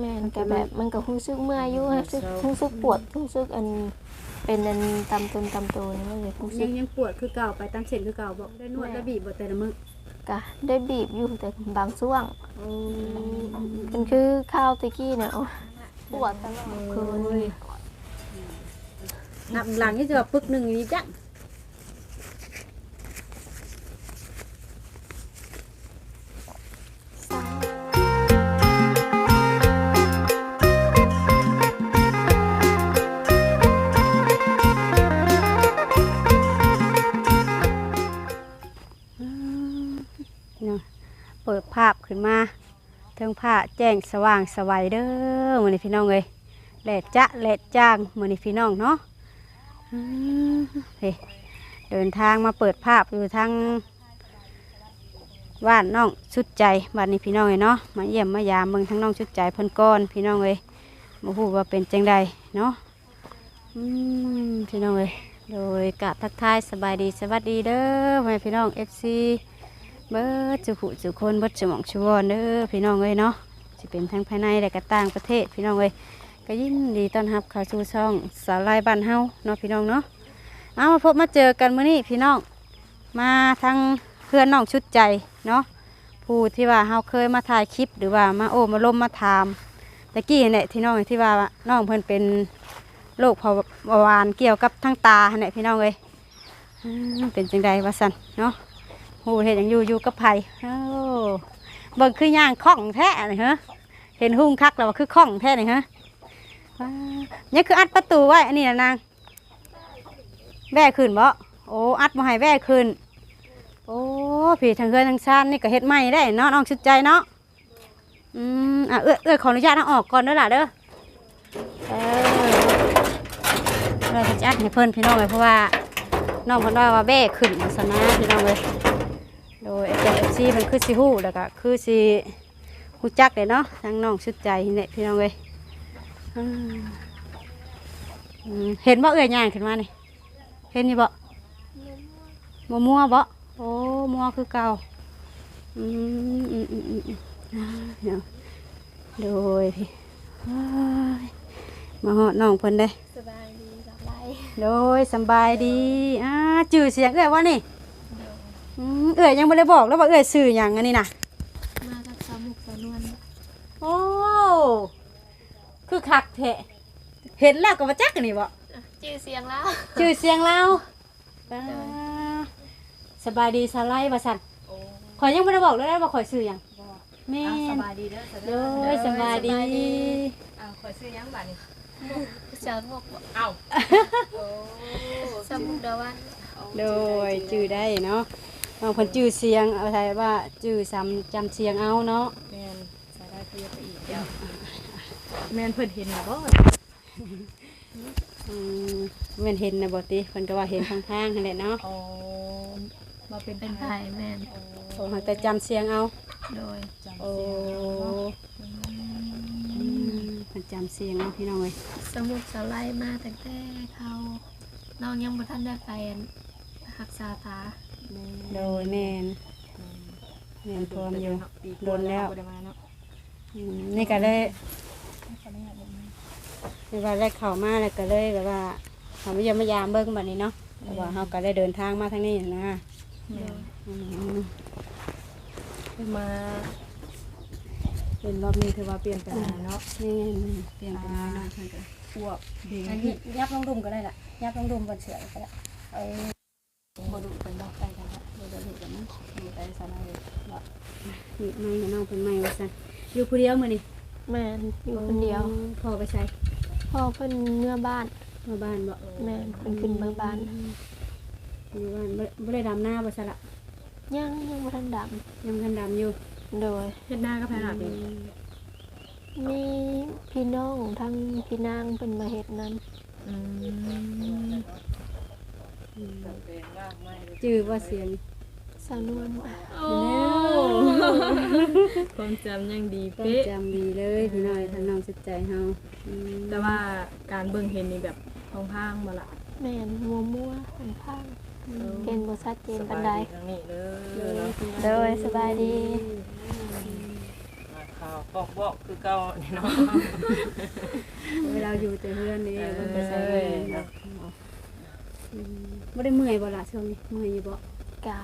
ແມ່ນ ກໍແບບມັນກໍຮູ້ສຶກເມື່ອຍຢູ່ ຮູ້ສຶກ ຮູ້ສຶກປວດ ຮູ້ສຶກອັນ ເປັນອັນຕາມຕົນຕາມໂຕນີ້ ມັນກໍຮູ້ສຶກ ຍັງ ຍັງປວດຄືເກົ່າ ໄປຕາມເສັ້ນຄືເກົ່າບໍ່? ໄດ້ນວດ ແມ່ນ ໄດ້ບີບບໍ່ແຕ່ລະມື້? ກະໄດ້ບີບຢູ່ ແຕ່ບາງຊ່ວງ. ໂອ້ ມັນຄືຄາວແຕ່ກີ້ນະ ໂອ້ຍ ປວດຕະຫຼອດ ໂອ້ຍ ຄືນນີ້. ນັບຫຼັງນີ້ຊິວ່າປຶກໜຶ່ງນີ້ຈັກ. ເນາະ ເປີດພາບຂຶ້ນມາ ເທິງຟ້າແຈ້ງສະຫວ່າງສະໄຫວເດີ ມື້ນີ້ພີ່ນ້ອງເອີຍ ແລດຈະແລດຈ້າງ ມື້ນີ້ພີ່ນ້ອງເນາະ. ອືມ ເອີ ເດີນທາງມາເປີດພາບຢູ່ທາງບ້ານນ້ອງສຸດໃຈ ບັດນີ້ພີ່ນ້ອງເອີຍເນາະ ມາຢ້ຽມມາຢາມເບິ່ງທາງນ້ອງສຸດໃຈເພິ່ນກ່ອນ ພີ່ນ້ອງເອີຍ ບໍ່ຮູ້ວ່າເປັນຈັ່ງໃດເນາະ. ອືມ ພີ່ນ້ອງເອີຍ ໂດຍ ກະທັກທາຍສະບາຍດີສະຫວັດດີເດີ ພໍ່ແມ່ພີ່ນ້ອງ ເອັຟຊີ ເບິດສູ່ຜູ້ສູ່ຄົນ ເບິດສູ່ໝ່ອງສູ່ບ່ອນເດີ ພີ່ນ້ອງເອີຍເນາະ ຊິເປັນທັງພາຍໃນ ແລະ ກະຕ່າງປະເທດ ພີ່ນ້ອງເອີຍ ກະຍິນດີຕ້ອນຮັບເຂົ້າສູ່ຊ່ອງສາວລາຍບ້ານເຮົາເນາະ ພີ່ນ້ອງເນາະ. ເອົາ ມາພົບມາເຈີກັນມື້ນີ້ ພີ່ນ້ອງ ມາທາງເຮືອນນ້ອງສຸດໃຈເນາະ ຜູ້ທີ່ວ່າເຮົາເຄີຍມາຖ່າຍຄລິບ ຫຼືວ່າມາໂອ້ມາລົມມາຖາມແຕ່ກີ້ຫັ້ນແຫຼະ ພີ່ນ້ອງ ທີ່ວ່ານ້ອງເພິ່ນເປັນໂລກເບົາຫວານກ່ຽວກັບທາງຕາຫັ້ນແຫຼະ ພີ່ນ້ອງເອີຍ. ອືມ ເປັນຈັ່ງໃດວ່າຊັ້ນເນາະ ຮູ້ເຮັດຫຍັງຢູ່ ຢູ່ກັບໃຜ? ໂອ້ ເບິ່ງຄືຍ່າງຄ່ອງແທ້ນີ້ເຮີ ເຫັນຮຸ່ງຄັກແລ້ວວ່າຄືຄ່ອງແທ້ນີ້ເຮີ. ວ້າ ຍັງຄືອັດປະຕູໄວ້ ອັນນີ້ນະນາງ ແວ່ຂຶ້ນບໍ່? ໂອ້ ອັດບໍ່ໃຫ້ແວ່ຂຶ້ນ. ໂອ້ ພີ້ທາງເຮືອນທາງຊານນີ້ກໍເຮັດໃໝ່ໄດ້ເນາະ ນ້ອງສຸດໃຈເນາະ. ອືມ ອ່າ ເອື້ອຍ ເອື້ອຍຂໍອະນຸຍາດເອົາອອກກ່ອນເດີຫຼ້າເດີ. ເອີ ເພິ່ນຊິອັດໃຫ້ເພິ່ນ ພີ່ນ້ອງເອີຍ ເພາະວ່ານ້ອງເພິ່ນວ່າ ວ່າແວ່ຂຶ້ນວ່າຊັ້ນນະ ພີ່ນ້ອງເອີຍ. ໂດຍ ເອັຟຊີ ເພິ່ນຄືຊິຮູ້ ແລ້ວກໍຄືຊິຮູ້ຈັກເດ້ເນາະ ທາງນ້ອງສຸດໃຈນີ້ແຫຼະ ພີ່ນ້ອງເອີຍ. ອືມ ອືມ ເຫັນບໍ່ເອື້ອຍຍ່າງຂຶ້ນມານີ້? ເຫັນຢູ່ບໍ່? ບໍ່ມົວບໍ່? ໂອ້ ມົວຄືເກົ່າ. ອືມ ອືມ ອືມ ອືມ ອືມ ເນາະ ໂດຍ ໂອ້ຍ ມາຮອດນ້ອງເພິ່ນເດ້. ສະບາຍດີສາວໄລ. ໂດຍ ສຳບາຍດີ. ອ່າ ຈື່ສຽງເອື້ອຍບໍ່ນີ້? ໂດຍ. ອືມ ເອື້ອຍຍັງບໍ່ໄດ້ບອກເລີຍວ່າເອື້ອຍຊື່ຫຍັງ ອັນນີ້ນະ? ມາກັບສາວມຸກສາວນວນ. ໂອ້ ຄືຄັກແທ້ ເຫັນແລ້ວກໍບໍ່ຈັກອັນນີ້ບໍ່? ຈື່ສຽງລາວ ຈື່ສຽງລາວ. ປ້າ ໂດຍ ສະບາຍດີສາວໄລວ່າຊັ້ນ. ໂອ້ ຂ້ອຍຍັງບໍ່ໄດ້ບອກເລີຍວ່າຂ້ອຍຊື່ຫຍັງ. ບໍ່ ແມ່ນ ອ່ະ ສະບາຍດີເດີ. ໂດຍ ສະບາຍດີ ສະບາຍດີ. ອ່າ ຂ້ອຍຊື່ຫຍັງບາດນີ້? ສາວມຸກບໍ່? ເອົ້າ ໂອ້ ສາວມຸກດາວັນ. ໂດຍ ຈື່ໄດ້ເນາະ ນ້ອງເພິ່ນຈື່ສຽງ ເອົາໃສ່ວ່າຈື່ສຳ ຈຳສຽງເອົາເນາະ. ແມ່ນ ສາວໄລກໍຢ່າໄປອີກແລ້ວ. ແມ່ນເພິ່ນເຫັນນະບໍ່? ອືມ ແມ່ນເຫັນນະບໍ່ຕິ? ເພິ່ນກໍວ່າເຫັນທາງທາງຫັ້ນແຫຼະເນາະ. ອໍ ວ່າເປັນ ເປັນໃຜ? ໃຜ? ແມ່ນ. ອໍ ໂອ້ ຫາກແຕ່ຈຳສຽງເອົາ. ໂດຍ ຈຳສຽງເອົາເນາະ. ໂອ້ ອືມ ອືມ ເພິ່ນຈຳສຽງເອົາ ພີ່ນ້ອງເອີຍ. ສາວມຸກສາວໄລມາຕັ້ງແຕ່ເຂົາ ນ້ອງຍັງບໍ່ທັນໄດ້ໄປຮັກສາຕາ. ແມ່ນ ໂດຍ ແມ່ນ ແມ່ນ ແມ່ນ ພວມຢູ່ ໂດນແລ້ວ ບໍ່ໄດ້ມາເນາະ. ອືມ ນີ້ກໍເລີຍ ນີ້ວ່າໄດ້ເຂົ້າມາແລ້ວກໍເລີຍແບບວ່າເຂົ້າມາຢ້ຽມມາຢາມເບິ່ງບັດນີ້ເນາະ ເພາະວ່າເຮົາກໍໄດ້ເດີນທາງມາທາງນີ້ນະ. ແມ່ນ ອືມ ຄືມາເປັນຮອບນີ້ຖືວ່າປ່ຽນໄປຫຼາຍເນາະ. ແມ່ນ ປ່ຽນໄປຫຼາຍເນາະ. ອ່າ ເພິ່ນກໍພວກເດັກ ອັນນີ້ ຫຍັບລົງລຸ່ມກໍໄດ້ລະ ຫຍັບລົງລຸ່ມບ່ອນເສື້ອກໍໄດ້. ເອີ ບໍ່ດຸເພິ່ນບໍ່ ໃກ້ກັນລະ ບໍ່ໄດ້ດຸກັນນະ ຢູ່ໄກສານເລີຍບໍ່? ນີ້ໃໝ່ໃຫ້ນ້ອງເພິ່ນໃໝ່ວ່າຊັ້ນ. ຢູ່ຜູ້ດຽວມື້ນີ້? ແມ່ນ ຢູ່ຄົນດຽວ. ໂອ້ ພໍ່ໄປໃສ? ພໍ່ເພິ່ນເມືອບ້ານ. ເມືອບ້ານບໍ່? ແມ່ນ ເພິ່ນຂຶ້ນເມືອບ້ານ. ອືມ ຢູ່ບ້ານ ບໍ່ ບໍ່ໄດ້ດຳນາບໍ່ຊະລະ? ຍັງ ຍັງບໍ່ທັນດຳ. ຍັງບໍ່ທັນດຳຢູ່. ໂດຍ. ເຮັດນາກັບໃຜລະປີນີ້? ອືມ ມີພີ່ນ້ອງທາງພີ່ນາງເພິ່ນມາເຮັດນຳ. ອືມ ອືມ ຈື່ບໍ່ສຽງ? ສາວນວນ. ໂອ້ ຄວາມຈຳຍັງດີເປະ ຄວາມຈຳດີເລີຍພີ່ນ້ອງ ທາງນ້ອງສຸດໃຈເຮົາ. ອືມ ແຕ່ວ່າການເບິ່ງເຫັນນີ້ແບບພາງໆບໍ່ລະ? ແມ່ນ ມົວໆ ພາງໆ. ອືມ ເຫັນບໍ່ຊັດເຈນປານໃດ. ສະບາຍດີທາງນີ້ເດີ. ໂດຍ ໂດຍ ສະບາຍດີ. ອືມ ມາເຂົ້າ ບອກບອກຄືເກົ່ານີ້ເນາະ ເວລາຢູ່ແຕ່ເຮືອນນີ້ ເອີ ບໍ່ໄປໃສເນາະ ອືມ ບໍ່ໄດ້ເມື່ອຍບໍ່ລະຊ່ວງນີ້ ເມື່ອຍຢູ່ບໍ່? ກະ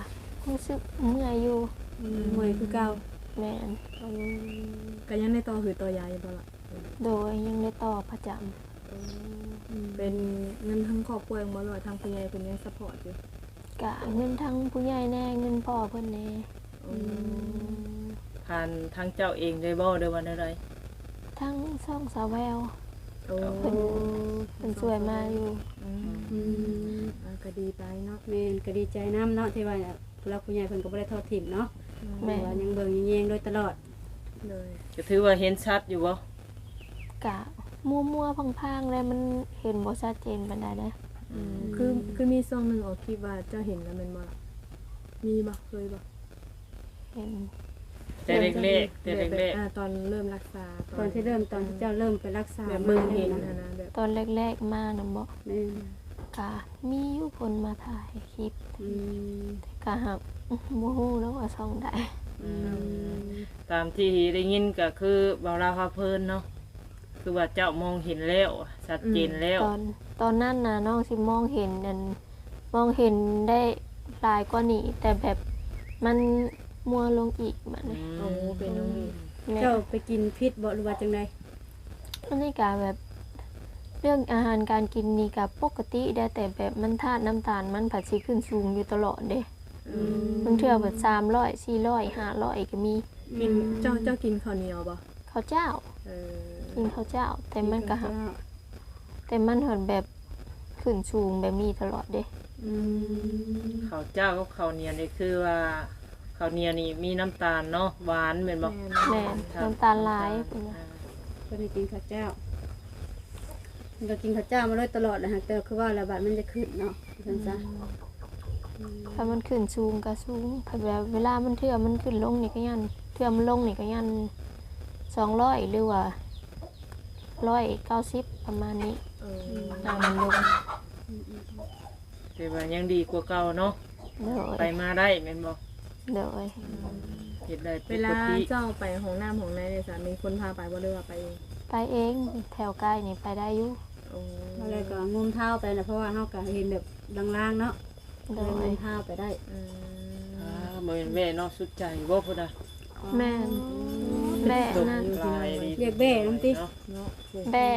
ຮູ້ສຶກເມື່ອຍຢູ່ ອືມ ເມື່ອຍຄືເກົ່າ ແມ່ນ ໂອ້ ກະຍັງໄດ້ຕໍ່ຫື່ອຕໍ່ຢາຢູ່ບໍ່ລະ? ໂດຍ ຍັງໄດ້ຕໍ່ປະຈຳ ໂອ້ ອືມ ເປັນເງິນທາງຄອບຄົວເອງບໍ່ ຫຼືວ່າທາງຜູ້ໃຫຍ່ເພິ່ນຍັງຊັບພອດຢູ່? ກະເງິນທາງຜູ້ໃຫຍ່ແດ່ ເງິນພໍ່ເພິ່ນແດ່ ໂອ້ ອືມ ຜ່ານທາງເຈົ້າເອງເລີຍບໍ່ ຫຼືວ່າແນວໃດ? ທາງຊ່ອງສາວແວວ ໂອ້ ເພິ່ນ ເພິ່ນຊ່ວຍມາຢູ່ ອືມ ອືມ ອ່າ ກະດີໄປເນາະ ແມ່ນ ກະດີໃຈນຳເນາະ ທີ່ວ່າ ຜູ້ຫຼັກຜູ້ໃຫຍ່ເພິ່ນກໍບໍ່ໄດ້ທອດຖິ້ມເນາະ ແມ່ນ ວ່າຍັງເບິ່ງແຍງໂດຍຕະຫຼອດ ໂດຍ ກໍຖືວ່າເຫັນຊັດຢູ່ບໍ່? ກະມົວໆພາງໆແຫຼະ ມັນເຫັນບໍ່ຊັດເຈນປານໃດເດ້ ອືມ ອືມ ຄື ຄືມີຊ່ວງໜຶ່ງອອກຄລິບວ່າເຈົ້າເຫັນແລ້ວແມ່ນບໍ່ລະ? ມີບໍ່? ເຄີຍບໍ່? ເຫັນ ແຕ່ແລກໆ ແຕ່ແລກໆ ອ່າ ຕອນເລີ່ມລັກສາ ຕອນທີ່ເລີ່ມ ຕອນທີ່ເຈົ້າເລີ່ມໄປລັກສາ ແບບເບິ່ງເຫັນຫັ້ນນະ ແບບ ຕອນແລກໆມານະບໍ? ແມ່ນ ກະມີຢູ່ຄົນມາຖ່າຍຄລິບ ອືມ ແຕ່ກະຫາກບໍ່ຮູ້ແລ້ວວ່າຊ່ອງໃດ ອືມ ອືມ ຕາມທີ່ໄດ້ຍິນກະຄືບ່າວລາວພາເພີນເນາະ ຄືວ່າເຈົ້າມອງເຫັນແລ້ວ ຊັດເຈນແລ້ວ ອືມ ຕອນ ຕອນນັ້ນນະ ນ້ອງຊິມອງເຫັນອັນ ມອງເຫັນໄດ້ຫຼາຍກວ່ານີ້ ແຕ່ແບບມັນມົວລົງອີກບາດນີ້ ອືມ ໂອ້ ເປັນລົງອີກ ແມ່ນ ເຈົ້າໄປກິນຜິດບໍ່ ຫຼືວ່າຈັ່ງໃດ? ອັນນີ້ກະແບບ ເລື່ອງອາຫານການກິນນີ້ກະປົກກະຕິແດ່ ແຕ່ແບບມັນທາດນ້ຳຕານມັນພັດຊິຂຶ້ນສູງຢູ່ຕະຫຼອດເດ້ ອືມ ບາງເທື່ອແບບສາມຮ້ອຍ ສີ່ຮ້ອຍ ຫ້າຮ້ອຍກະມີ ກິນ ອືມ ເຈົ້າ ເຈົ້າກິນເຂົ້າໜຽວບໍ່? ເຂົ້າເຈົ້າ ເອີ ກິນເຂົ້າເຈົ້າ ແຕ່ມັນກະ ກິນເຂົ້າເຈົ້າ ແຕ່ມັນເຫັນແບບຂຶ້ນສູງແບບນີ້ຕະຫຼອດເດ້ ອືມ ເຂົ້າເຈົ້າກັບເຂົ້າໜຽວນີ້ ຄືວ່າເຂົ້າໜຽວນີ້ມີນ້ຳຕານເນາະ ຫວານແມ່ນບໍ່? ແມ່ນ ແມ່ນ ນ້ຳຕານຫຼາຍ ນ້ຳຕານ ເພິ່ນວ່າ ອ່າ ເພິ່ນໃຫ້ກິນເຂົ້າເຈົ້າ ເພິ່ນກໍກິນເຂົ້າເຈົ້າມາໂດຍຕະຫຼອດແຫຼະ ຫາກແຕ່ຄືວ່າລະບາດມັນຈະຂຶ້ນເນາະ ວ່າຊັ້ນຊະ ອືມ ຖ້າມັນຂຶ້ນສູງກໍສູງ ຖ້າແບບເວລາມັນເທື່ອມັນຂຶ້ນລົງນີ້ກໍຢ້ານ ເທື່ອມັນລົງນີ້ກໍຢ້ານສອງຮ້ອຍ ຫຼືວ່າຮ້ອຍເກົ້າສິບ ປະມານນີ້ ເອີ ອືມ ຖ້າມັນລົງ ອືມ ແຕ່ວ່າຍັງດີກວ່າເກົ່າເນາະ ໂດຍ ໄປມາໄດ້ແມ່ນບໍ່? ໂດຍ ເຮັດໄດ້ປົກກະຕິ ເວລາເຈົ້າໄປຫ້ອງນ້ຳຫ້ອງໃນເດ ສາມີຄົນພາໄປບໍ່ ຫຼືວ່າໄປເອງ? ໄປເອງ ແຖວໃກ້ນີ້ໄປໄດ້ຢູ່ ໂອ້ ແລ້ວກໍງຸ້ມເທົ້າໄປນະ ເພາະວ່າເຮົາກໍເຫັນແບບລາງໆເນາະ ໂດຍ ງຸ້ມເທົ້າໄປໄດ້ ອືມ ອ່າ ບໍ່ແມ່ນແບ້ເນາະ ສຸດໃຈບໍ່ພຸ້ນນະ ແມ່ນ ແບ້ນະ ຫຼາຍ ຢາກແບ້ນຳຕິ ເນາະ ແບ້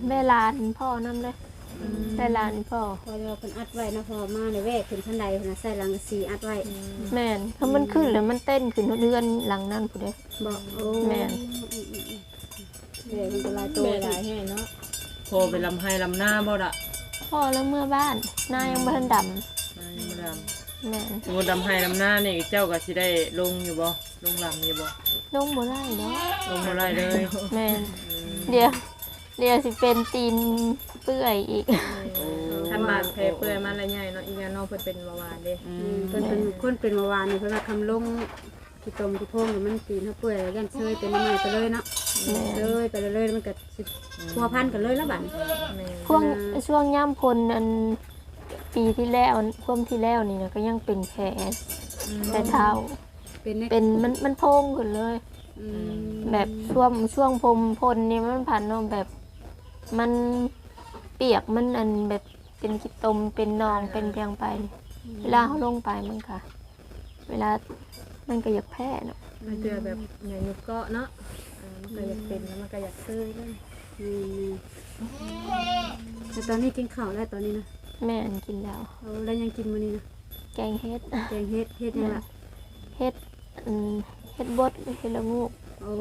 ແບ້ຫຼານພໍ່ນຳເດ້ ອືມ ແບ້ຫຼານພໍ່ ເພາະວ່າເພິ່ນອັດໄວ້ເນາະ ເພາະວ່າມາໃນແວກຂຶ້ນຄັນໄດພຸ້ນນະ ໃສ່ຫຼັງກະສີອັດໄວ້ ອືມ ແມ່ນ ຖ້າມັນຂຶ້ນແລ້ວມັນເຕັ້ນຂຶ້ນຮອດເຮືອນຫຼັງນັ້ນພຸ້ນເດ້ ບໍ່ ໂອ້ ແມ່ນ ອືມໆໆ ແມ່ເພິ່ນກໍຫຼາຍໂຕ ແມ່ຫຼາຍແຮງເນາະ ພໍ່ໄປລຳໄຮ່ລຳນາບໍ່ລະ? ພໍ່ລະເມືອບ້ານ ນາຍັງບໍ່ທັນດຳ ນາຍັງບໍ່ດຳ ແມ່ນ ສົມມຸດດຳໄຮ່ດຳນານີ້ ເຈົ້າກໍຊິໄດ້ລົງຢູ່ບໍ່? ລົງລຳຢູ່ບໍ່? ລົງບໍ່ໄດ້ດອກ ລົງບໍ່ໄດ້ເລີຍ ແມ່ນ ອືມ ດຽວ ດຽວຊິເປັນຕີນເປື່ອຍອີກ ໂອ້ ຄັນບາດແຜເປື່ອຍມາລະໃຫຍ່ເນາະ ອີກຢ່າງນ້ອງເພິ່ນເປັນເບົາຫວານເດ້ ອືມ ເພິ່ນເປັນຄົນເປັນເບົາຫວານນີ້ ເພິ່ນວ່າຄຳລົງ ຂີ້ຕົມຂີ້ໂພງນີ້ມັນຕີນເຮົາເປື່ອຍ ຢ້ານເຊີຍເປັນນ້ຳໄມ້ໄປເລີຍເນາະ ແມ່ນ ເຊີຍໄປເລີຍ ມັນກໍຊິພົວພັນກັນເລີຍລະບາດນີ້ ແມ່ນ ຊ່ວງ ຊ່ວງຍາມຝົນ ອັນ ປີທີ່ແລ້ວ ພວມທີ່ແລ້ວນີ້ນະ ກໍຍັງເປັນແຜ ອືມ ແຜເທົ້າ ເປັນ ເປັນ ມັນ ມັນໂພງຂຶ້ນເລີຍ ອືມ ແບບຊ່ວງ ຊ່ວງຝົນ ຝົນນີ້ມັນພັນເນາະ ແບບມັນປຽກ ມັນ ອັນ ແບບເປັນຂີ້ຕົມ ເປັນໜອງ ເປັນຫຍັງໄປ ອືມ ເວລາເຮົາລົງໄປມັນກະ ເວລາມັນກໍຢາກແພ້ເນາະ ບາງເທື່ອແບບຫຍັງຍົກເກາະເນາະ ເອີ ມັນກໍຢາກເປັນ ແລ້ວມັນກໍຢາກເຊີຍເລີຍ ອືມ ແຕ່ຕອນນີ້ກິນເຂົ້າແລ້ວຕອນນີ້ນະ? ແມ່ນ ກິນແລ້ວ ໂອ້ ແລ້ວຫຍັງກິນມື້ນີ້ນະ? ແກງເຫັດ ແກງເຫັດ ເຫັດຫຍັງລະ? ແມ່ນ ເຫັດ ອັນ ເຫັດບົດ ເຫັດລະໂງກ ໂອ້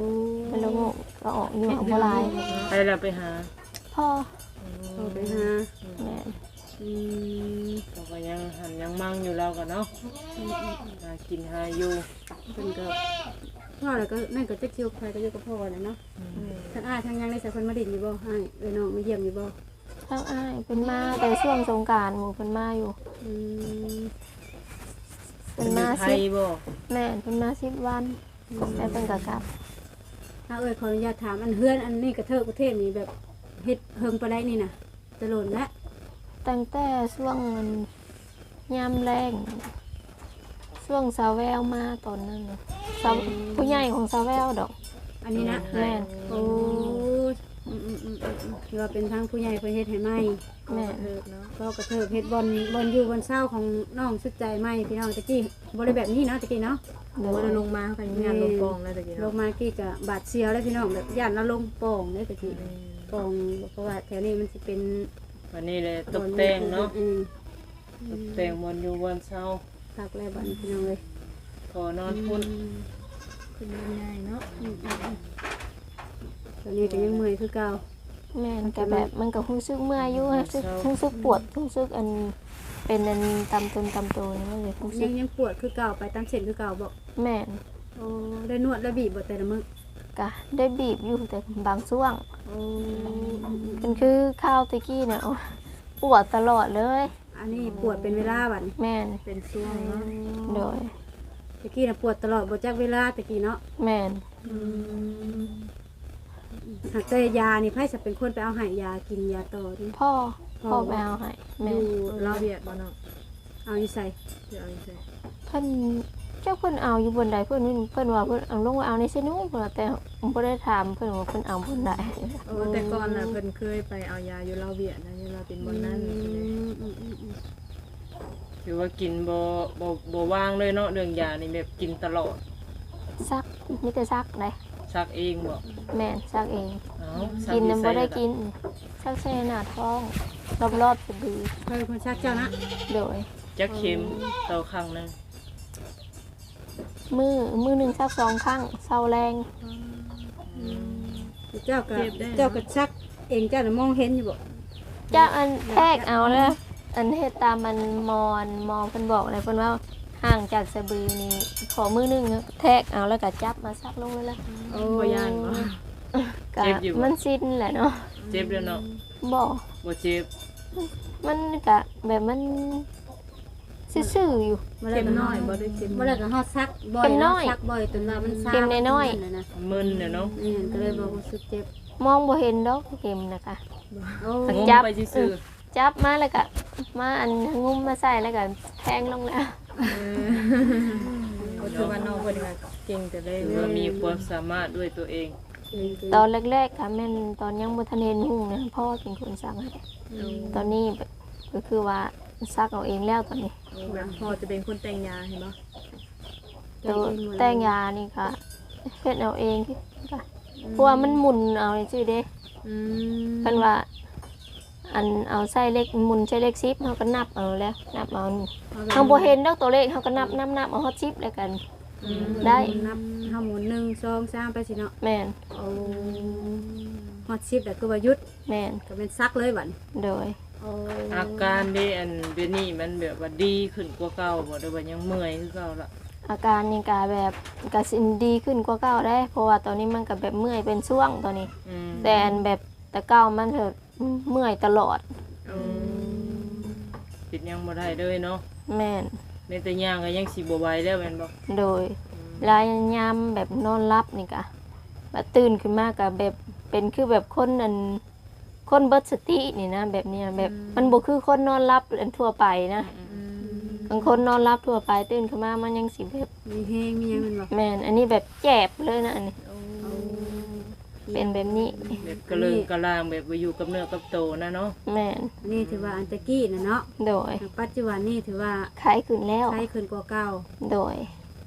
ເຫັດລະໂງກກໍອອກຢູ່ ເຫັດ ບໍ່ຫຼາຍ ໃຜລະໄປຫາ? ພໍ່ ພໍ່ໄປຫາ ແມ່ນ ອືມ ເຂົາກໍຍັງຫັນຍັງມັ່ງຢູ່ລາວກໍເນາະ ອືມໆໆ ຫາກິນຫາຢູ່ ເພິ່ນກໍ ເວົ້າແລ້ວກໍ ນັ້ນກໍຈັກຊິຢູ່ກັບໃຜ ກໍຢູ່ກັບພໍ່ແຫຼະເນາະ ອືມ ທາງອ້າຍທາງຫຍັງໄດ້ໃສ ເພິ່ນມາຫຼິ້ນຢູ່ບໍ່? ອ້າຍເອື້ອຍນ້ອງມາຢ້ຽມຢູ່ບໍ່? ທາງອ້າຍເພິ່ນມາແຕ່ຊ່ວງສົງການ ໝູ່ເພິ່ນມາຢູ່ ອືມ ເພິ່ນມາ ເພິ່ນຢູ່ໄທ ສິບ ບໍ່? ແມ່ນ ເພິ່ນມາສິບວັນ ອືມ ແລ້ວເພິ່ນກໍກັບ ເອົາ ເອື້ອຍ ຂໍອະນຸຍາດຖາມ ອັນເຮືອນອັນນີ້ກະເທີກປະເທດນີ້ ແບບເຮັດເຫິງປານໃດນີ້ນະ? ແຕ່ດົນແລ້ວ ຕັ້ງແຕ່ຊ່ວງ ອັນ ຍາມແລ້ງ ຊ່ວງສາວແວວມາຕອນນັ້ນນະ ສາວ ອືມ ຜູ້ໃຫຍ່ຂອງສາວແວວດອກ ອັນນີ້ນະ ແມ່ນ ໂອ້ ອືມໆໆ ຖືວ່າເປັນທາງຜູ້ໃຫຍ່ເພິ່ນເຮັດໃຫ້ໃໝ່ ແມ່ນ ກໍກະເທີບເນາະ ກໍກະເທີບເຮັດບ່ອນ ບ່ອນຢູ່ບ່ອນເຊົາຂອງນ້ອງສຸດໃຈໃໝ່ ພີ່ນ້ອງ. ແຕ່ກີ້ບໍ່ໄດ້ແບບນີ້ເນາະ ແຕ່ກີ້ເນາະ ໂດຍ ບໍ່ໄດ້ລົງມາ ເຮົາກໍຍັງຢ້ານລົງປ່ອງເລີຍແຕ່ກີ້ເນາະ ລົງມາກີ້ກະບາດສ່ຽວເລີຍ ພີ່ນ້ອງ ແບບຢ້ານລາວລົງປ່ອງເລີຍແຕ່ກີ້ ແມ່ນ ປ່ອງ ເພາະວ່າແຖວນີ້ມັນຊິເປັນ ບັດນີ້ແຫຼະຕົບແຕ່ງເນາະ ອືມ ຕົບແຕ່ງບ່ອນຢູ່ບ່ອນເຊົາ ຄັກແລ້ວບັດນີ້ ພີ່ນ້ອງເອີຍ ກໍນອນພຸ້ນ ອືມ ເປັນບ້ານໃຫຍ່ເນາະ ອືມໆໆ ຕອນນີ້ກໍຍັງເມື່ອຍຄືເກົ່າ ແມ່ນ ກໍແບບມັນກໍຮູ້ສຶກເມື່ອຍຢູ່ ຮູ້ສຶກ ຮູ້ສຶກປວດ ຮູ້ສຶກອັນ ເປັນອັນຕາມຕົນຕາມໂຕນີ້ ມັນເລີຍຮູ້ສຶກ ຍັງ ຍັງປວດຄືເກົ່າ ໄປຕາມເສັ້ນຄືເກົ່າບໍ? ແມ່ນ ໂອ້ ໄດ້ນວດໄດ້ບີບບໍ່ແຕ່ລະມື້? ກະໄດ້ບີບຢູ່ ແຕ່ບາງຊ່ວງ ໂອ້ ເປັນຄືຄາວແຕ່ກີ້ນະ ໂອ້ ປວດຕະຫຼອດເລີຍ. ອັນນີ້ປວດເປັນເວລາບັດນີ້ ແມ່ນ ເປັນຊ່ວງເນາະ ໂດຍ ແຕ່ກີ້ນະປວດຕະຫຼອດ ບໍ່ຈັກເວລາແຕ່ກີ້ເນາະ ແມ່ນ ອືມ ຫາກແຕ່ຢານີ້ ໃຜສະເປັນຄົນໄປເອົາໃຫ້ ຢາກິນຢາຕໍ່ນີ້? ພໍ່ ພໍ່ ພໍ່ໄປເອົາໃຫ້ ແມ່ນ ຢູ່ລາວວຽດບໍ່ນ້ອງ? ເອົາຢູ່ໃສ? ໄປເອົາຢູ່ໃສ? ເພິ່ນ ຈັກເພິ່ນເອົາຢູ່ບ່ອນໃດ ເພິ່ນ ເພິ່ນວ່າເພິ່ນເອົາລົງໄປເອົາໃນເຊໂນ ເພິ່ນວ່າ ແຕ່ບໍ່ໄດ້ຖາມເພິ່ນວ່າເພິ່ນເອົາບ່ອນໃດ. ໂອ້ ແຕ່ກ່ອນນະເພິ່ນເຄີຍໄປເອົາຢາຢູ່ລາວວຽດນະ ຍັງວ່າເປັນບ່ອນນັ້ນ ອືມ ອືມໆ ຖືວ່າກິນບໍ່ ບໍ່ ບໍ່ວ່າງເລີຍເນາະ ເລື່ອງຢານີ້ແບບກິນຕະຫຼອດ ສັກ ມີແຕ່ສັກໃດ໋ ສັກເອງບໍ? ແມ່ນ ສັກເອງ ເອົ້າ ກິນນຳບໍ່ໄດ້ກິນ ສັກໃສ່ໜ້າທ້ອງ ລອບໆສະດື ໃຜເປັນຄົນສັກເຈົ້ານະ? ໂດຍ ຈັກເຂັມຕໍ່ຄັ້ງໜຶ່ງ? ມື້ ມື້ໜຶ່ງສັກສອງຄັ້ງ ເຊົ້າແລງ ອືມ ເຈົ້າກໍ ເຈັບໄດ໋ເນາະ ເຈົ້າກໍສັກເອງ ເຈົ້ານະມອງເຫັນຢູ່ບໍ່? ຈັບອັນແທກເອົາເລີຍ ອັນເຮັດຕາມອັນໝໍ ອັນໝໍເພິ່ນບອກແຫຼະ ເພິ່ນວ່າຫ່າງຈາກສະບືນີ້ ຂໍມື້ໜຶ່ງແທກເອົາ ແລ້ວກໍຈັບມາສັກລົງເລີຍລະ ໂອ້ ບໍ່ຢ້ານບໍ່? ກໍ ເຈັບຢູ່ບໍ່? ມັນຊິນແຫຼະເນາະ ເຈັບແລ້ວເນາະ? ບໍ່ ບໍ່ເຈັບ ມັນກະແບບມັນຊື່ໆຢູ່ ເຂັມນ້ອຍບໍ່ໄດ້ເຂັມ ບໍ່ໄດ້ກໍເຮົາສັກບ່ອຍ ເຂັມນ້ອຍ ເນາະ ສັກບ່ອຍຈົນວ່າມັນຊາ ເຂັມນ້ອຍໆ ມັນມຶນນະເນາະ ແມ່ນ ກໍເລີຍບໍ່ຮູ້ສຶກເຈັບ ມອງບໍ່ເຫັນດອກເຂັມນະກະ ໂອ້ ຈັບ ງຸ້ມໄປຊື່ໆ ເອີ ຈັບມາແລ້ວກະມາອັນງຸ້ມມາໃສ່ແລ້ວກະແທງລົງແລ້ວ ເອີ ກໍຖືວ່ານ້ອງເພິ່ນກໍເກັ່ງແຕ່ແລກ ຖືວ່າມີຄວາມສາມາດດ້ວຍຕົວເອງ ຕອນແລກໆ ກໍແມ່ນຕອນຍັງບໍ່ທັນເຫັນຮຸ່ງນະ ພໍ່ເປັນຄົນສັກໃຫ້ ອືມ ຕອນນີ້ກໍຄືວ່າສັກເອົາເອງແລ້ວຕອນນີ້ ແບບພໍ່ຈະເປັນຄົນແຕ່ງຢາໃຫ້ບໍ່? ໂຕແຕ່ງຢານີ້ກໍເຮັດເອົາເອງ ອືມ ເພາະວ່າມັນໝູນເອົາຈັ່ງຊີ້ເດ້ ອືມ ເພິ່ນວ່າ ອັນເອົາໃສ່ເລກ ໝູນໃສ່ເລກສິບ ເຮົາກໍນັບເອົາແລ້ວ ນັບເອົາ ເຮົາບໍ່ເຫັນດອກຕົວເລກ ເຮົາກໍນັບ ນັບ ນັບເອົາຮອດສິບແລ້ວກັນ ອືມ ໄດ້ ນັບ ເຮົາໝູນໜຶ່ງ ສອງ ສາມ ໄປຊີ້ເນາະ ແມ່ນ ໂອ້ ຮອດສິບແລ້ວຄືວ່າຢຸດ ແມ່ນ ກໍແມ່ນສັກເລີຍບັດນີ້ ໂດຍ ໂອ້ ອາການເດ ອັນດຽວນີ້ມັນແບບວ່າດີຂຶ້ນກວ່າເກົ່າບໍ່ ຫຼືວ່າຍັງເມື່ອຍຄືເກົ່າລະ? ອາການນີ້ກໍແບບ ກໍຊິດີຂຶ້ນກວ່າເກົ່າເດ້ ເພາະວ່າຕອນນີ້ມັນກໍແບບເມື່ອຍເປັນຊ່ວງຕອນນີ້ ອືມ ແຕ່ອັນແບບແຕ່ເກົ່າມັນ ເມື່ອຍຕະຫຼອດ ໂອ້ ເຮັດຫຍັງບໍ່ໄດ້ເລີຍເນາະ ແມ່ນ ແມ້ແຕ່ຍ່າງກໍຍັງຊິບໍ່ໄຫວແລ້ວແມ່ນບໍ່? ໂດຍ ອືມ ລະຍາມແບບນອນຫຼັບນີ້ກະ ບາດຕື່ນຂຶ້ນມາກະແບບເປັນຄືແບບຄົນອັນ ຄົນເບິດສະຕິນີ້ນະ ແບບນີ້ນະ ແບບ ອືມ ມັນບໍ່ຄືຄົນນອນຫຼັບອັນທົ່ວໄປນະ ອືມ ຄັນຄົນນອນຫຼັບທົ່ວໄປ ຕື່ນຂຶ້ນມາມັນຍັງຊິແບບ ມີແຮງມີຫຍັງແມ່ນບໍ່? ແມ່ນ ອັນນີ້ແບບແຈບເລີຍນະ ອັນນີ້ ໂອ້ ເປັນແບບນີ້ ແບບກະເລີງກະລາງ ແບບບໍ່ຢູ່ກັບເນື້ອກັບໂຕນະເນາະ ແມ່ນ ອັນນີ້ຖືວ່າອັນແຕ່ກີ້ນະເນາະ ໂດຍ ປັດຈຸບັນນີ້ຖືວ່າໄຄຂຶ້ນແລ້ວ ໄຄຂຶ້ນກວ່າເກົ່າ ໂດຍ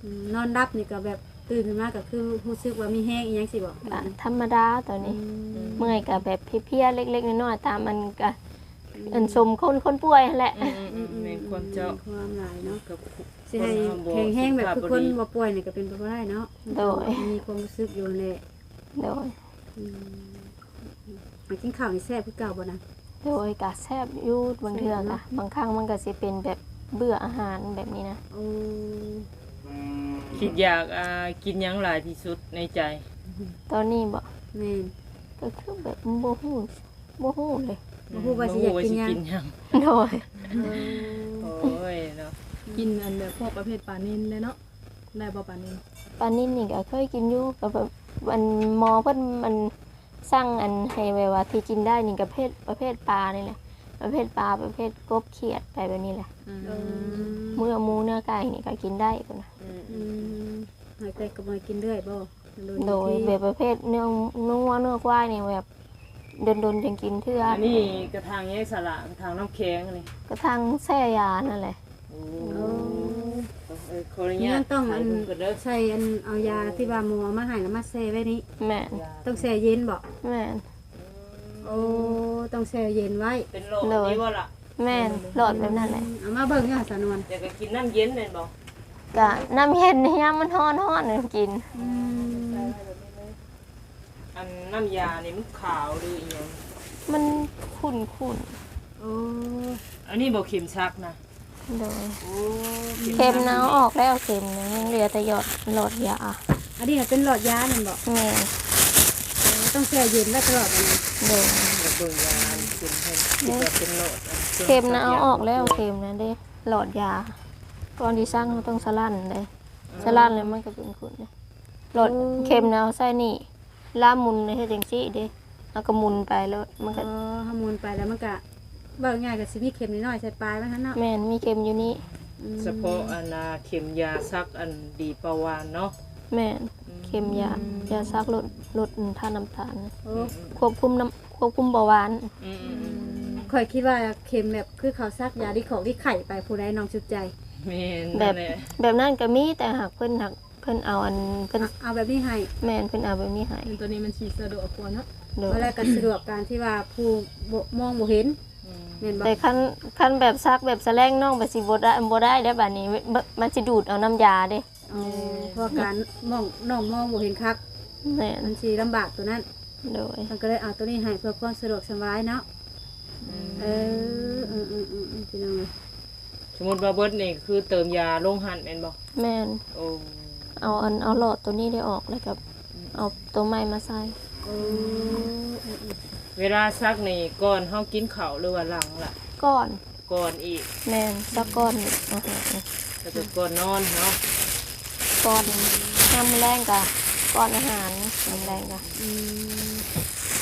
ອືມ ນອນຫຼັບນີ້ກໍແບບຕື່ນຂຶ້ນມາກໍຄືຮູ້ສຶກວ່າມີແຮງອີ່ຫຍັງຊີ້ບໍ່? ກໍທຳມະດາຕອນນີ້ ອືມ ເມື່ອຍກໍແບບເພຍໆ ເລັກໆ ນ້ອຍໆ ຕາມອັນກໍ ອືມ ອັນສົມຄົນ ຄົນປ່ວຍຫັ້ນແຫຼະ ອືມໆໆ ແມ່ນຄວາມເຈົ້າ ຄວາມຫຼາຍເນາະ ກັບ ຊິໃຫ້ແຂງແຮງແບບຄືຄົນບໍ່ປ່ວຍນີ້ກໍເປັນໄປບໍ່ໄດ້ເນາະ ໂດຍ ມີຄວາມຮູ້ສຶກຢູ່ແຫຼະ ໂດຍ ອືມ ມາກິນເຂົ້ານີ້ແຊບຄືເກົ່າບໍ່ນະ? ໂດຍ ກະແຊບຢູ່ ບາງເທື່ອກະ ແຊບເນາະ ບາງຄັ້ງມັນກະຊິເປັນແບບເບື່ອອາຫານແບບນີ້ນະ ໂອ້ ຄິດຢາກ ອ່າ ກິນຫຍັງຫຼາຍທີ່ສຸດໃນໃຈ? ຕອນນີ້ບໍ? ແມ່ນ ກໍຄືແບບບໍ່ຮູ້ ບໍ່ຮູ້ເລີຍ ບໍ່ຮູ້ວ່າຊິຢາກກິນຫຍັງ ໂດຍ ເອີ ໂອ້ຍເນາະ ກິນອັນແບບພວກປະເພດປານິນແດ່ເນາະ ໄດ້ບໍ່ປານິນ? ປານິນນີ້ກໍເຄີຍກິນຢູ່ ກໍແບບ ອັນໝໍເພິ່ນ ອັນ ສັ່ງ ອັນ ໃຫ້ແບບວ່າທີ່ກິນໄດ້ນີ້ກໍເພດ ປະເພດປານີ້ແຫຼະ ປະເພດປາ ປະເພດກົບຂຽດໄປແບບນີ້ແຫຼະ ອືມ ເນື້ອໝູເນື້ອໄກ່ນີ້ກໍກິນໄດ້ພຸ້ນນະ ອືມ ອືມ ຫາກແຕ່ກໍບໍ່ໃຫ້ກິນເລື້ອຍບໍ່? ໂດຍ ແບບປະເພດເນື້ອ ເນື້ອງົວເນື້ອຄວາຍນີ້ແບບດົນໆຈັ່ງກິນເທື່ອ. ອັນນີ້ກະຖາງຫຍັງສະລະ? ກະຖາງນ້ຳແຂງອັນນີ້ ກະຖາງແຊ່ຢານັ້ນແຫຼະ. ໂອ້ ເອີ ຂໍອະນຸຍາດ ຍັງຕ້ອງ ໄຂ ອັນ ເບິ່ງກ່ອນເດີ ໃສ່ອັນ ເອົາຢາທີ່ວ່າໝໍເອົາມາໃຫ້ແລ້ວມາແຊ່ໄວ້ນີ້. ແມ່ນ ຕ້ອງແຊ່ເຢັນບໍ? ແມ່ນ. ໂອ້ ຕ້ອງແຊ່ເຢັນໄວ້. ເປັນຫຼອດ ໂດຍ ນີ້ບໍ່ລະ? ແມ່ນ ຫຼອດແບບນັ້ນແຫຼະ. ອືມ ເອົາມາເບິ່ງຢູ່ຫາສານວນ ແລ້ວກໍກິນນ້ຳເຢັນແມ່ນບໍ່? ກະນ້ຳເຢັນ ຍາມມັນຮ້ອນໆ ຈັ່ງກິນ. ອືມ ອັນນ້ຳຢານີ້ມັນຂາວຫຼືອີ່ຫຍັງ? ມັນຂຸ້ນໆ. ໂອ້ ອັນນີ້ບໍ່ເຂັມສັກນະ? ໂດຍ ໂອ້ ເຂັມນະເອົາອອກແລ້ວ ເຂັມນະ ຍັງເຫຼືອແຕ່ຢອດ ຫຼອດຢາ. ອັນນີ້ນະເປັນຫຼອດຢາແມ່ນບໍ່? ແມ່ນ. ເອີ ຕ້ອງແຊ່ເຢັນໄວ້ຕະຫຼອດອັນນີ້. ໂດຍ ແລ້ວເບິ່ງຢາອັນເຂັມໃຫ້ ຄິດວ່າເປັນຫຼອດ ອັນເຂັມນະເອົາອອກແລ້ວ ເຂັມນະເດ້ ຫຼອດຢາ. ກ່ອນຊິສັກເຮົາຕ້ອງສະຫຼັ້ນເດ້ ອືມ ສະຫຼັ້ນແລ້ວມັນກໍເປັນຂຸ້ນເດ້. ຫຼອດ ໂອ້ ເຂັມນະເອົາໃສ່ນີ້ ລາມໝຸນເຮັດຈັ່ງຊີ້ເດ້ ເຮົາກໍໝຸນໄປໂລດ ມັນກໍ ອໍ ເຮົາໝຸນໄປແລ້ວມັນກະ ເວົ້າງ່າຍໆ ກໍຊິມີເຂັມນ້ອຍໆໃສ່ປາຍມັນຫັ້ນເນາະ. ແມ່ນ ມີເຂັມຢູ່ນີ້. ອືມ ສະເພາະອັນນ່າເຂັມຢາສັກອັນດີປະຫວານເນາະ. ແມ່ນ ອືມ ເຂັມຢາ ຢາສັກລົດ ລົດທາດນ້ຳຕານ. ໂອ້ ອືມ ຄວບຄຸມນ້ຳ ຄວບຄຸມເບົາຫວານ. ອືມ ອືມ ອືມ ອືມ ຂ້ອຍຄິດວ່າເຂັມແບບຄືເຂົາສັກຢາລິຂອກລິໄຂ້ໄປພຸ້ນໃດ໋ ນ້ອງສຸດໃຈ. ແມ່ນ ແບບ ນັ້ນແຫຼະ ແບບນັ້ນກໍມີ ແຕ່ຫາກເພິ່ນ ຫາກ ເພິ່ນເອົາອັນ ເພິ່ນ ອາ ເອົາແບບນີ້ໃຫ້. ແມ່ນ ເພິ່ນເອົາແບບນີ້ໃຫ້. ຕົວນີ້ມັນຊິສະດວກກວ່າເນາະ. ໂດຍ ແລ້ວກໍສະດວກການທີ່ວ່າຜູ້ບໍ່ ມອງບໍ່ເຫັນ. ອືມ ແມ່ນບໍ່? ແຕ່ຄັນ ຄັນແບບສັກແບບສະແລງ ນ້ອງກໍຊິບໍ່ໄດ້ ບໍ່ໄດ້ເດ້ ບາດນີ້ ມັນຊິດູດເອົານ້ຳຢາເດ້. ອໍ ເພາະວ່າການມອງ ນ້ອງມອງບໍ່ເຫັນຄັກ. ແມ່ນ ມັນຊິລຳບາກຕົວນັ້ນ. ໂດຍ ມັນກໍເລີຍເອົາຕົວນີ້ໃຫ້ເພື່ອຄວາມສະດວກສະບາຍເນາະ. ອືມ ເອີ ເອີໆໆໆ ພີ່ນ້ອງເອີຍ ສົມມຸດວ່າເບິດນີ້ຄືເຕີມຢາລົງຫັ້ນແມ່ນບໍ່? ແມ່ນ. ໂອ້ ເອົາອັນ ເອົາຫຼອດຕົວນີ້ໄດ້ອອກ ແລ້ວກໍ ອືມ ເອົາຕົວໃໝ່ມາໃສ່. ໂອ້ ເວລາສັກນີ້ກ່ອນເຮົາກິນເຂົ້າ ຫຼືວ່າຫຼັງລະ? ກ່ອນ. ກ່ອນອີກ. ແມ່ນ ສັກກ່ອນອາຫານ ແລ້ວກໍກ່ອນນອນເນາະ. ກ່ອນ ຍາມມື້ແລງກະ ກ່ອນອາຫານ ຍາມແລງກະ ອືມ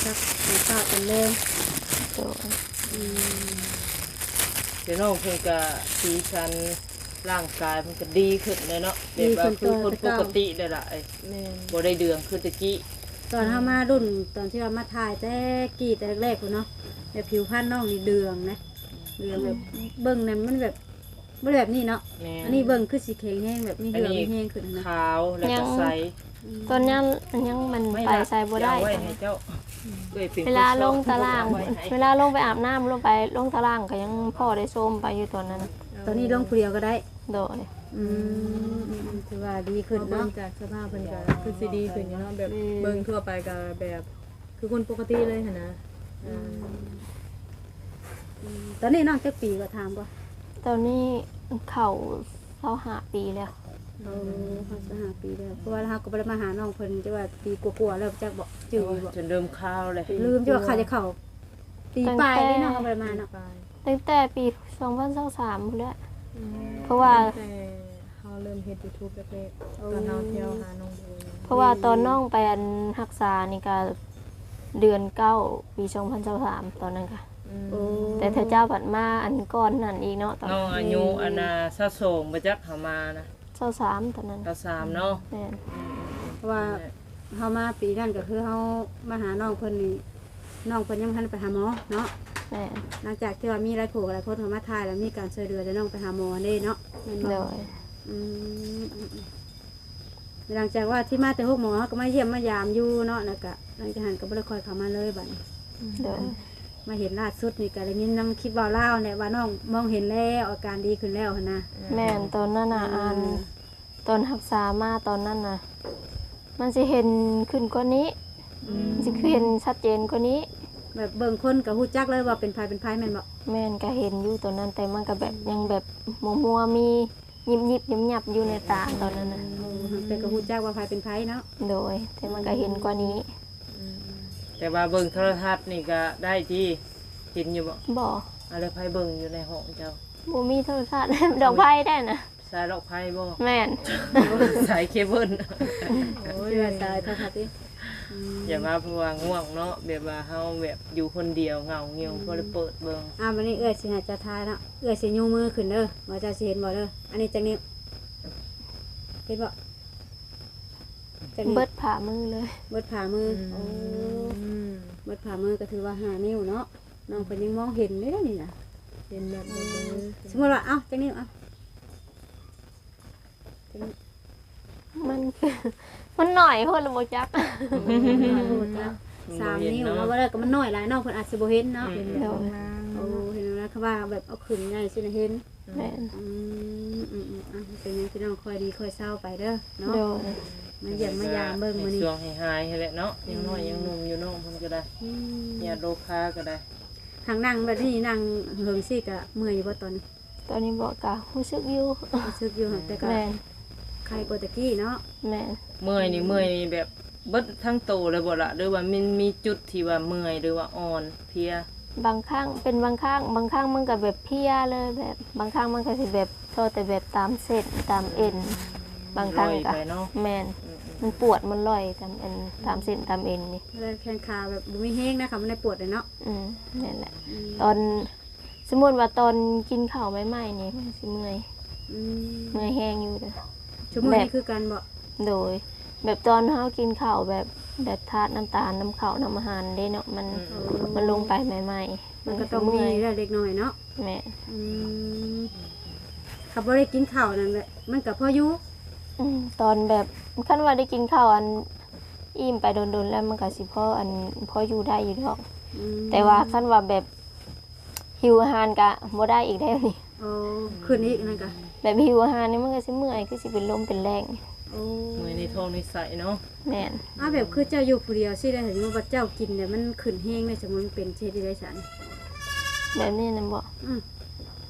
ສັກແຕ່ເຊົ້າຈົນແລງ. ໂດຍ ອືມ ແຕ່ນ້ອງເພິ່ນກະສີສັນຮ່າງກາຍເພິ່ນກະດີຂຶ້ນແລ້ວເນາະ ແບບວ່າຄືຄົນປົກກະຕິແລ້ວລະ. ແມ່ນ ບໍ່ໄດ້ເດືອງຄືແຕ່ກີ້. ຕອນເຮົາມາລຸ້ນ ຕອນທີ່ວ່າມາຖ່າຍແຕ່ກີ້ແຕ່ແລກໆພຸ້ນເນາະ ແບບຜິວພັນນ້ອງນີ້ເດືອງນະ ເດືອງແບບ ອືມ ເບິ່ງນັ້ນມັນແບບ ບໍ່ໄດ້ແບບນີ້ເນາະ. ແມ່ນ ອັນນີ້ເບິ່ງຄືຊິແຂງແຮງ ແບບມີເຫື່ອມີແຮງຂຶ້ນນະ ຂາວແລ້ວກໍໃສ. ອືມ ຕອນຍັງ ຍັງມັນໄປໃສບໍ່ໄດ້ ເວລາລົງຕາລາງ ເວລາລົງໄປອາບນ້ຳ ລົງໄປ ລົງຕາລາງກໍຍັງພໍໄດ້ໂຊມໄປຢູ່ຕອນນັ້ນ. ຕອນນີ້ລົງຜູ້ດຽວກໍໄດ້. ໂດຍ ອືມ ອືມໆ ຖືວ່າດີຂຶ້ນເນາະ ເບິ່ງຈາກສະພາບເພິ່ນກໍຄືຊິດີຂຶ້ນຢູ່ເນາະ ແບບ ແມ່ນ ເບິ່ງທົ່ວໄປກໍແບບ ຄືຄົນປົກກະຕິເລີຍຫັ້ນນະ. ອືມ ອືມ ຕອນນີ້ນ້ອງຈັກປີກໍຖາມບໍ່? ຕອນນີ້ເຂົ້າຊາວຫ້າປີແລ້ວ. ໂອ້ ເຂົ້າຊາວຫ້າປີແລ້ວ ເພາະວ່າເຮົາກໍບໍ່ໄດ້ມາຫານ້ອງເພິ່ນ ຈັກວ່າປີກວ່າໆແລ້ວ ຈັກບໍ່ ຈື່ຢູ່ບໍ່? ຈົນເລີ່ມຄາວແລ້ວ ລືມ ຈັກວ່າຂ້າຈະເຂົ້າປີປາຍເດ້ເນາະ ເຮົາບໍ່ໄດ້ມາເນາະ. ຕັ້ງແຕ່ປີສອງພັນຊາວສາມພຸ້ນແຫຼະ. ອືມ ເພາະວ່າ ຕັ້ງແຕ່ເຮົາເລີ່ມເຮັດຢູທູບແລກໆ ໂອ້ ຕອນເຮົາທ່ຽວຫານ້ອງໂບ. ເພາະວ່າຕອນນ້ອງໄປອັນຮັກສານີ້ກະເດືອນເກົ້າ ປີສອງພັນຊາວສາມ ຕອນນັ້ນກະ. ອືມ ໂອ້ ແຕ່ເຂົາເຈົ້າພັດມາອັນກ່ອນນັ້ນອີກເນາະ ຕອນນັ້ນ ນ້ອງອາຍຸອັນນ່າຊາວສອງບໍ່ຈັກເຮົາມານະ. ຊາວສາມຕອນນັ້ນ. ຊາວສາມເນາະ. ແມ່ນ ອືມໆໆ ເພາະວ່າເຮົາມາປີນັ້ນກໍຄືເຮົາມາຫານ້ອງເພິ່ນນີ້ ນ້ອງເພິ່ນຍັງບໍ່ທັນໄປຫາໝໍເນາະ. ແມ່ນ ຫຼັງຈາກທີ່ວ່າມີຫຼາຍຜູ້ຫຼາຍຄົນເຂົ້າມາຖ່າຍ ແລ້ວມີການຊ່ວຍເຫຼືອ ແລ້ວນ້ອງໄປຫາໝໍເດ້ເນາະ ແມ່ນບໍ່? ໂດຍ ອືມໆໆ ຫຼັງຈາກວ່າທີ່ມາແຕ່ໂຮງໝໍ ເຮົາກໍມາຢ້ຽມມາຢາມຢູ່ເນາະ ແລ້ວກໍຫຼັງຈາກນັ້ນກໍບໍ່ໄດ້ຄ່ອຍເຂົ້າມາເລີຍບັດນີ້. ໂດຍ ມາເຫັນລ່າສຸດນີ້ກໍໄດ້ຍິນນຳຄລິບເວົ້າລາວແຫຼະ ວ່ານ້ອງມອງເຫັນແລ້ວ ອາການດີຂຶ້ນແລ້ວຫັ້ນນະ. ແມ່ນ ຕອນນັ້ນນະ ເອີ ອັນ ຕອນຮັກສາມາຕອນນັ້ນນະ ມັນຊິເຫັນຂຶ້ນກວ່ານີ້. ອືມ ມັນຊິຄືເຫັນຊັດເຈນກວ່ານີ້ ແບບເບິ່ງຄົນກໍຮູ້ຈັກເລີຍວ່າເປັນໃຜເປັນໃຜແມ່ນບໍ່? ແມ່ນ ກໍເຫັນຢູ່ຕອນນັ້ນ ແຕ່ມັນກໍແບບ ອືມ ຍັງແບບມົວໆ ມີຍິບໆ ຍັບໆ ຢູ່ໃນຕາຕອນນັ້ນນະ. ໂອ້ ແຕ່ກໍຮູ້ຈັກວ່າໃຜເປັນໃຜເນາະ. ໂດຍ ແຕ່ມັນກໍເຫັນກວ່ານີ້. ອືມ ແຕ່ວ່າເບິ່ງໂທລະທັດນີ້ກໍໄດ້ຕິ ເຫັນຢູ່ບໍ່? ບໍ່. ອາ ແລ້ວໃຜເບິ່ງຢູ່ໃນຫ້ອງເຈົ້າ? ບໍ່ມີໂທລະທັດ ດອກໄຟແທ້ນະ. ສາຍດອກໄຟບໍ່? ແມ່ນ ສາຍເຄເບິນ. ໂອ້ຍ ສາຍໂທລະທັດຕິ. ອືມ ຢ່າວ່າເພາະວ່າງ່ວງເນາະ ແບບວ່າເຮົາແບບຢູ່ຄົນດຽວເຫງົາຫງຽວ ອືມ ພໍໄດ້ເປີດເບິ່ງ. ອ່າ ບັດນີ້ເອື້ອຍຊິໃຫ້ເຈົ້າທາຍເນາະ ເອື້ອຍຊິຍູ້ມືຂຶ້ນເດີ ວ່າເຈົ້າຊິເຫັນບໍ່ເດີ. ອັນນີ້ຈັກນິ້ວ? ເຫັນບໍ່? ຈັກນິ້ວ? ເບິດຝ່າມືເລີຍ. ເບິດຝ່າມື. ອືມ ໂອ້ ເບິດຝ່າມືກໍຖືວ່າຫ້ານິ້ວເນາະ. ນ້ອງເພິ່ນຍັງມອງເຫັນເດ້ນີ້ນະ. ເຫັນແບບເບິ່ງເດີ. ສົມມຸດວ່າ ເອົ້າ ຈັກນິ້ວ? ເອົ້າ ຈັກນິ້ວ? ມັນ ມັນໜ້ອຍໂພດລະບໍ່ຈັກ. ໂອ້ ໜ້ອຍໂພດຈັກ. ສາມນິ້ວເນາະ. ບໍ່ເຫັນເນາະ ວ່າແລ້ວກໍມັນໜ້ອຍຫຼາຍ ນ້ອງເພິ່ນອາດຊິບໍ່ເຫັນເນາະ. ອືມ ເຫັນແລ້ວ. ໂອ້ ເຫັນແລ້ວ ຄັນວ່າແບບເອົາຂຶ້ນໃຫຍ່ຊິນະເຫັນ. ແມ່ນ. ອືມ ອືມໆ ເອົ້າ ເປັນຫຍັງພີ່ນ້ອງ ຄ່ອຍດີຄ່ອຍເຊົາໄປເດີເນາະ. ໂດຍ. ມາຢ້ຽມມາຢາມເບິ່ງມື້ນີ້ ໃນຊ່ວງໃຫ້ຫາຍຫັ້ນແຫຼະເນາະ. ອືມ ຍັງນ້ອຍຍັງໜຸ່ມຢູ່ ນ້ອງເພິ່ນກໍໄດ້. ອືມ ຍາດໂລຄາກໍໄດ້. ຫາກນັ່ງແບບນີ້ ນັ່ງເຫິງຊີ້ກະເມື່ອຍຢູ່ບໍ່ຕອນນີ້? ຕອນນີ້ບໍ່ ກະຮູ້ສຶກຢູ່. ຮູ້ສຶກຢູ່ ແຕ່ກະ ແມ່ນ ໄຄກວ່າແຕ່ກີ້ເນາະ. ແມ່ນ. ເມື່ອຍນີ້ ເມື່ອຍນີ້ແບບເບິດທັງໂຕເລີຍບໍ່ລະ ຫຼືວ່າມັນມີຈຸດທີ່ວ່າເມື່ອຍ ຫຼືວ່າອ່ອນເພຍ? ບາງຄັ້ງ ເປັນບາງຄັ້ງ ບາງຄັ້ງມັນກໍແບບເພຍເລີຍ ແບບບາງຄັ້ງມັນກໍຊິແບບ ເພາະແຕ່ແບບຕາມເສັ້ນຕາມເອັນ ອືມ ບາງຄັ້ງກໍ ລອຍໄປເນາະ. ແມ່ນ. ອືມໆ ມັນປວດມັນລອຍຕາມອັນ ອືມ ຕາມເສັ້ນຕາມເອັນນີ້ ແລ້ວແຂນຂາແບບບໍ່ມີແຮງນະ ຄັນມັນໄດ້ປວດເລີຍເນາະ. ອືມ ແມ່ນແຫຼະ. ອືມ ຕອນ ສົມມຸດວ່າຕອນກິນເຂົ້າໃໝ່ໆນີ້ ມັນຊິເມື່ອຍ. ອືມ ເມື່ອຍແຮງຢູ່ເດີ. ຊຸມື້ນີ້ຄືກັນບໍ່? ໂດຍ. ແບບຕອນເຮົາກິນເຂົ້າແບບ ແບບທາດນ້ຳຕານນຳເຂົ້ານຳອາຫານເດ້ເນາະ ມັນ ອືມ ມັນລົງໄປໃໝ່ໆ ມັນກໍຕ້ອງມີເລັກນ້ອຍເນາະ. ແມ່ນ. ອືມ ຄັນບໍ່ໄດ້ກິນເຂົ້ານັ້ນແຫຼະ ມັນກໍພໍຢູ່. ອືມ ຕອນແບບ ຄັນວ່າໄດ້ກິນເຂົ້າອັນ ອີ່ມໄປດົນໆ ແລ້ວ ມັນກໍຊິພໍອັນ ພໍຢູ່ໄດ້ຢູ່ດອກ. ອືມ ແຕ່ວ່າຄັນວ່າແບບ ຫິວອາຫານກະບໍ່ໄດ້ອີກແລ້ວນີ້. ໂອ້ ຂຶ້ນອີກນັ້ນກະ ແບບຫິວອາຫານນີ້ມັນກະຊິເມື່ອຍ ຄືຊິເປັນລົມເປັນແລ້ງ. ໂອ້ ເມື່ອຍໃນທ້ອງໃນໄສ້ເນາະ. ແມ່ນ. ອ້າວ ແບບຄືເຈົ້າຢູ່ຜູ້ດຽວຊີ້ ແລ້ວເຫັນວ່າເຈົ້າກິນແລ້ວມັນຂຶ້ນແຮງເລີຍ ສະໝຸນເປັນ ຊິເຮັດຈັ່ງໃດຊັ້ນ? ແບບນີ້ນະບໍ? ອືມ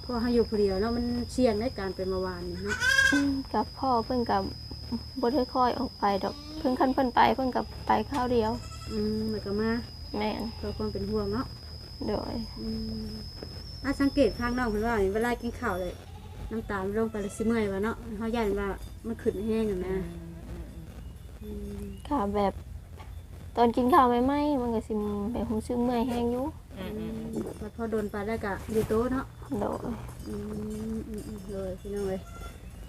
ເພາະເຮົາຢູ່ຜູ້ດຽວເນາະ ມັນສ່ຽງໃນການເປັນເບົາຫວານນີ້ເນາະ. ອືມ ກະພໍ່ເພິ່ນກະບໍ່ໄດ້ຄ່ອຍອອກໄປດອກ ເພິ່ນ ຄັນເພິ່ນໄປເພິ່ນກະໄປຄາວດຽວ. ອືມ ແລ້ວກະມາ. ແມ່ນ. ເພື່ອຄວາມເປັນຫ່ວງເນາະ. ໂດຍ. ອືມ ອາ ສັງເກດທາງນ້ອງເພິ່ນເວົ້ານີ້ ເວລາກິນເຂົ້າແລ້ວ ນ້ຳຕານມັນລົງໄປແລ້ວຊິເມື່ອຍວ່າເນາະ ເຮົາຢ້ານວ່າມັນຂຶ້ນແຮງຫັ້ນນະ. ອືມ ອືມ ອືມ ກະແບບຕອນກິນເຂົ້າໃໝ່ໆ ມັນກະຊິແບບຮູ້ສຶກເມື່ອຍແຮງຢູ່. ອືມ ອືມ ອືມ ແລ້ວພໍດົນໄປແລ້ວກະຢູ່ໂຕເນາະ. ໂດຍ. ອືມ ອືມ ອືມ ໂດຍ ພີ່ນ້ອງເອີຍ.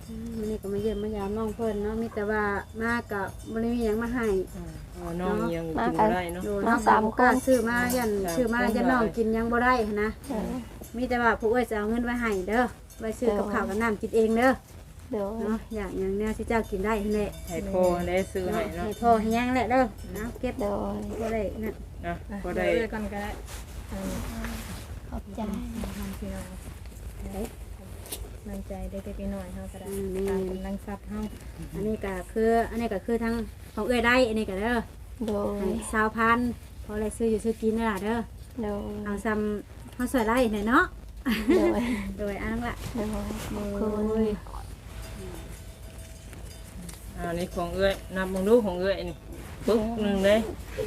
ອືມ ມື້ນີ້ກໍມາຢ້ຽມມາຢາມນ້ອງເພິ່ນເນາະ ມີແຕ່ວ່າມາກໍບໍ່ໄດ້ມີຫຍັງມາໃຫ້. ອືມ ເອົານ້ອງ ເນາະ ຍັງກິນບໍ່ໄດ້ເນາະ. ໂດຍ ມາສາມຄົນ ເຮົາກໍບໍ່ກ້າຊື້ມາ ຢ້ານ ສາມຄົນ ຊື້ມາຢ້ານນ້ອງກິນຍັງບໍ່ໄດ້ຫັ້ນນະ. ເອີ ມີແຕ່ວ່າຜູ້ເອື້ອຍຊິເອົາເງິນໄວ້ໃຫ້ເດີ ໄວ້ຊື້ກັບເຂົ້າກັບນ້ຳກິນເອງເດີ. ໂດຍ. ເນາະ ຢາກຫຍັງແນວທີ່ເຈົ້າກິນໄດ້ຫັ້ນແຫຼະ ໃຫ້ພໍ່ຫັ້ນແຫຼະຊື້ໃຫ້ເນາະ. ໃຫ້ພໍ່ໃຫ້ຫຍັງແຫຼະເດີ. ເອົາເກັບ. ໂດຍ. ບໍ່ໄດ້ນັ້ນ ອ່ະ ພໍໄດ້ ເອົາເອື້ອຍກ່ອນກໍໄດ້. ເອີ ຂອບໃຈ ນ້ຳໃຈເລັກໆນ້ອຍໆເຮົາກໍໄດ້. ອືມ ຕາມກຳລັງຊັບເຮົາ. ອັນນີ້ກໍຄື ອັນນີ້ກໍຄືທາງຂອງເອື້ອຍໄດ້ ອັນນີ້ກໍເດີ. ໂດຍ. ໃຫ້ຊາວພັນ ພໍໄດ້ຊື້ຢູ່ຊື້ກິນເດີຫຼ້າເດີ. ໂດຍ. ເອົາຊ່ຳເຮົາຊ່ວຍໄດ້ແຫຼະເນາະ. ໂດຍ. ໂດຍ ອ່າ ນ້ອງຫຼ້າ. ໂດຍ ຂອບຄຸນ. ໂອ້ຍ ອ່າ ນີ້ຂອງເອື້ອຍ ນັບເບິ່ງດູຂອງເອື້ອຍນີ້ ປຶກໜຶ່ງເດ້.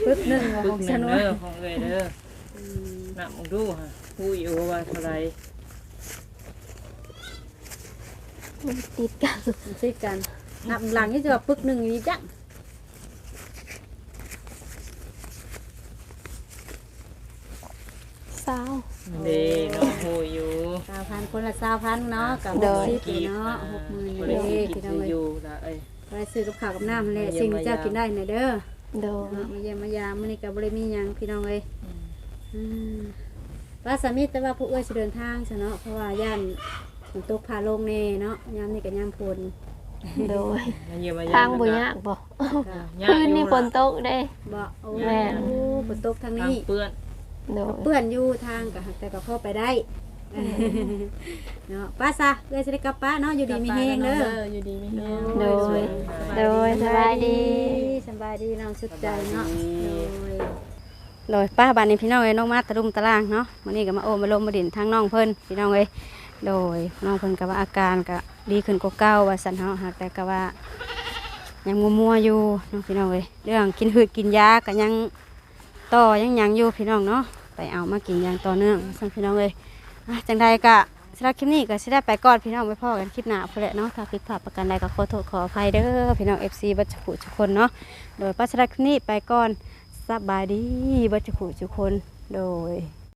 ປຶກໜຶ່ງ ປຶກໜຶ່ງເດີ ຂອງເອື້ອຍເດີ. ອືມ ນັບເບິ່ງດູຫາ ຮູ້ຢູ່ວ່າເທົ່າໃດ? ມັນຕິດກັນ ມັນຕິດກັນ. ນັບຫຼັງນີ້ຈະວ່າປຶກໜຶ່ງນີ້ຈັກ ຊາວ ເດ້ເນາະ ຮູ້ຢູ່ ຊາວພັນ ຄົນລະຊາວພັນເນາະ. ອ່າ ກໍຫົກສິບເນາະ ຫົກສິບ ຫົກໝື່ນ ພໍໄດ້ຊື້ກິນຊື້ຢູ່ລະເອີຍ. ໄປຊື້ກັບເຂົ້າກັບນ້ຳຫັ້ນແຫຼະ ມາຢ້ຽມ ສິ່ງທີ່ເຈົ້າກິນໄດ້ຫັ້ນແຫຼະເດີ. ໂດຍ. ເນາະ ມາຢ້ຽມມາຢາມ ມື້ນີ້ກໍບໍ່ໄດ້ມີຫຍັງພີ່ນ້ອງເອີຍ. ອືມ ອືມ ວ່າສາມີ ແຕ່ວ່າພວກເອື້ອຍຊິເດີນທາງຊະເນາະ ເພາະວ່າຢ້ານຝົນຕົກຟ້າລົງແດ່ເນາະ ຍາມນີ້ກໍຍາມຝົນ. ໂດຍ. ມາຢ້ຽມມາຢາມ ທາງບໍ່ຍາກບໍ? ກໍຍາກຢູ່ ຄືນນີ້ຝົນຕົກເດ້. ບໍ່? ໂອ້ ແມ່ນ ໂອ້ ຝົນຕົກທາງນີ້ ທາງເປື້ອນ. ໂດຍ. ເປື້ອນຢູ່ທາງກໍ ແຕ່ກໍພໍໄປໄດ້. ອືມ ເນາະ ໄປຊະ ເອື້ອຍຊິໄດ້ກັບປະເນາະ ຢູ່ດີມີແຮງເດີ. ຢູ່ດີມີແຮງ. ໂດຍ. ໂດຍ ສະບາຍດີ ສະບາຍດີ ສະບາຍດີ ນ້ອງສຸດໃຈເນາະ. ສະບາຍດີ. ໂດຍ. ໂດຍ ໄປ ບາດນີ້ພີ່ນ້ອງເອີຍ ນ້ອງມາຕະລຸມຕະລ່າງເນາະ ມື້ນີ້ກໍມາໂອ້ມາລົມມາດິນທາງນ້ອງເພິ່ນພີ່ນ້ອງເອີຍ. ໂດຍ. ນ້ອງເພິ່ນກໍວ່າອາການກໍດີຂຶ້ນກວ່າເກົ່າວ່າຊັ້ນເນາະ ຫາກແຕ່ກໍວ່າຍັງມົວໆຢູ່ເນາະ ພີ່ນ້ອງເອີຍ. ເລື່ອງກິນຮືດກິນຢາກໍຍັງຕໍ່ຍັງຫຍັງຢູ່ພີ່ນ້ອງເນາະ ໄປເອົາມາກິນຢ່າງຕໍ່ເນື່ອງຊັ້ນ ພີ່ນ້ອງເອີຍ. ອ່ະ ຈັ່ງໃດກໍ ສຳລັບຄລິບນີ້ກໍຊິໄດ້ໄປກ່ອນພີ່ນ້ອງ ໄປພໍ້ກັນຄລິບໜ້າພຸ້ນແຫຼະເນາະ. ຖ້າຜິດພາດປະການໃດກໍຂໍໂທດຂໍອະໄພເດີພີ່ນ້ອງ ເອັຟຊີ ເບິດສູ່ຜູ້ສູ່ຄົນເນາະ. ໂດຍ. ໄປ ສຳລັບຄລິບນີ້ໄປກ່ອນ ສະບາຍດີເບິດສູ່ຜູ້ສູ່ຄົນ. ໂດຍ.